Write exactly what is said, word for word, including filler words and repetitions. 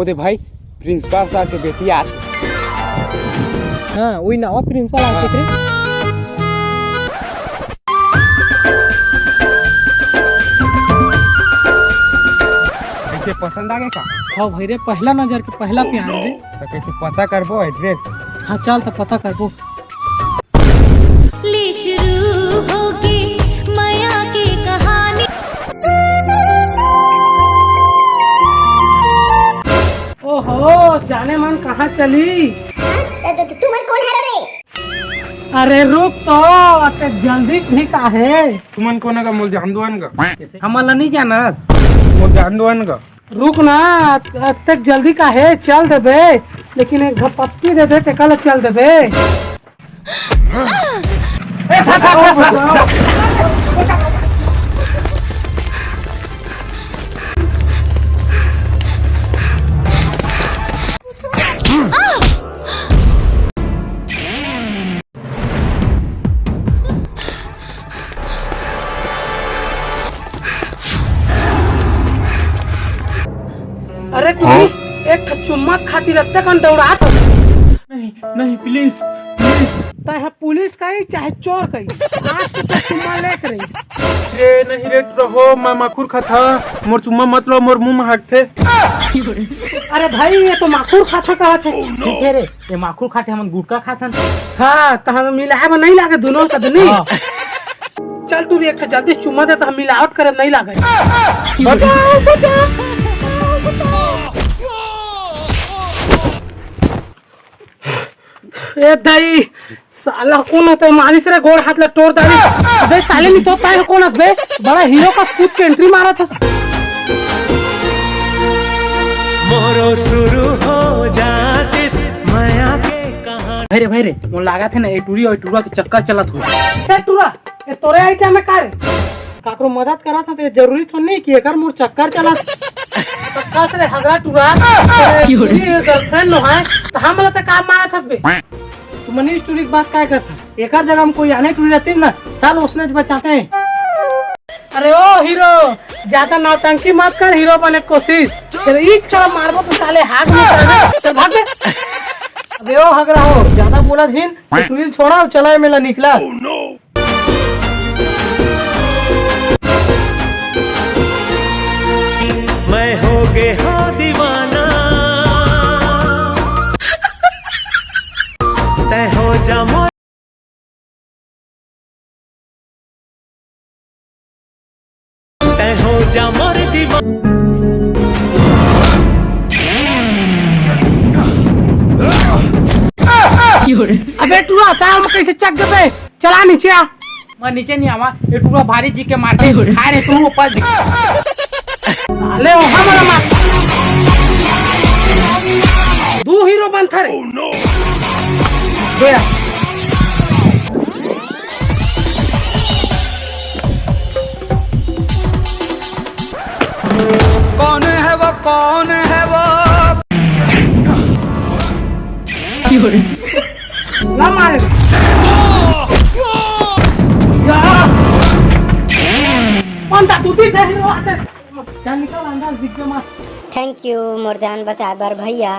ओदे भाई, principal sir के बेटी आत। हाँ, वही नवा प्रिंसिपल आत हे। कैसे, पसंद आ गया का? हाँ भाई रे, पहला नजर के पहला प्यार रे। तो कैसे पता करबो एड्रेस? हाँ, चल तो पता करबो। ले शुरू होगे मया के कहानी। ओहो, जाने मन कहाँ चली? त-, त-, तुमन कोन हरो रे? अरे रुक तो, अते जल्दी भी काहे? तुमन कोन का, मोल जान दुआन का? हमन ला नहीं जानस। मोल जान दुआन का? रुक ना, अतेक जल्दी काहे? चल देबे, लेकिन एक घपत्ती दे दे, तेकर ले चल देबे। अरे टूरी, हाँ? एक ठो चुम्मा खातिर अत्ते कन दौड़ात हस। नहीं, नहीं, प्लीज, प्लीज। तैं ह पुलिस कही चाहे चोर कही, आज तो तोर चुम्मा लेके रही। रे नहीं रे, टूरा हो, मैं माखुर खाता, मोर चुम्मा मत लो, मोर मुंह में हाकथे। अरे भाई, ये तो माखुर खाता कहत हे। ठीक है रे, ये माखुर खाथे, हमन गुटखा खाथन। हाँ, त हम मिलाए में नहीं लागे दोनों का दुनी। हाँ। चल टूरी, एक ठो जल्दी चुम्मा दे, त हम मिलावट करे नहीं लागे। बचाओ, बचाओ, बचाओ, बचाओ। ए दाई, साला कोन हते मारिस रे, गोड़ हाथ ला टोर दारी। अबे साले, नहीं तो तैं कोन हस बे? बड़ा हीरो कस कूद के एंट्री मारत हस। मोरो शुरू हो जातिस मया के कहानी। भाई रे, भाई रे, मोला लागत हे ना, ये टूरी अउ टूरा के चक्कर चलत होही। से टूरा, ये तोरे आइडिया में का रे? काकरो मदद करत हस, त ये जरूरी थोड़ी नहीं कि एकर मोर चक्कर चलत। त कस रे हगरा टूरा, ये girlfriend नो है, त हमला त काम मारत हस बे। तुमन इस टूरी के बात काय करत हस? एकर जगह में कोई आने टूरी रहती ना, चल उसने बचाते हैं। अरे ओ हीरो, ज्यादा नौटंकी मत कर, हीरो बने के कोशिश। तेरे ईच कर मारबो तो साले हाथ में चल, चल भाग बे। अबे ओ हगरा हो, ज्यादा बोला झिन, टूरी छोड़ा, चला ए मेला निकला। मैं हो गे हो दीवाना, तै हो जा मोर, तै हो जा मोर दीवाना। अबे टूरा, तै हम कैसे चक देबे? चला नीचे आ। मैं नीचे नहीं आवा, ये टूरा भारी जी के मारथे। अरे तू ऊपर जी। साले ओ हमला मार। दू हीरो बनथे रे। दे आ। कौन है वो, कौन है वो? ना मारे। या। कौन था तू? पीछे हीरो आते। जा निकल, अंदर दिख गया मत। Thank you मोर जान बचाए बर भैया।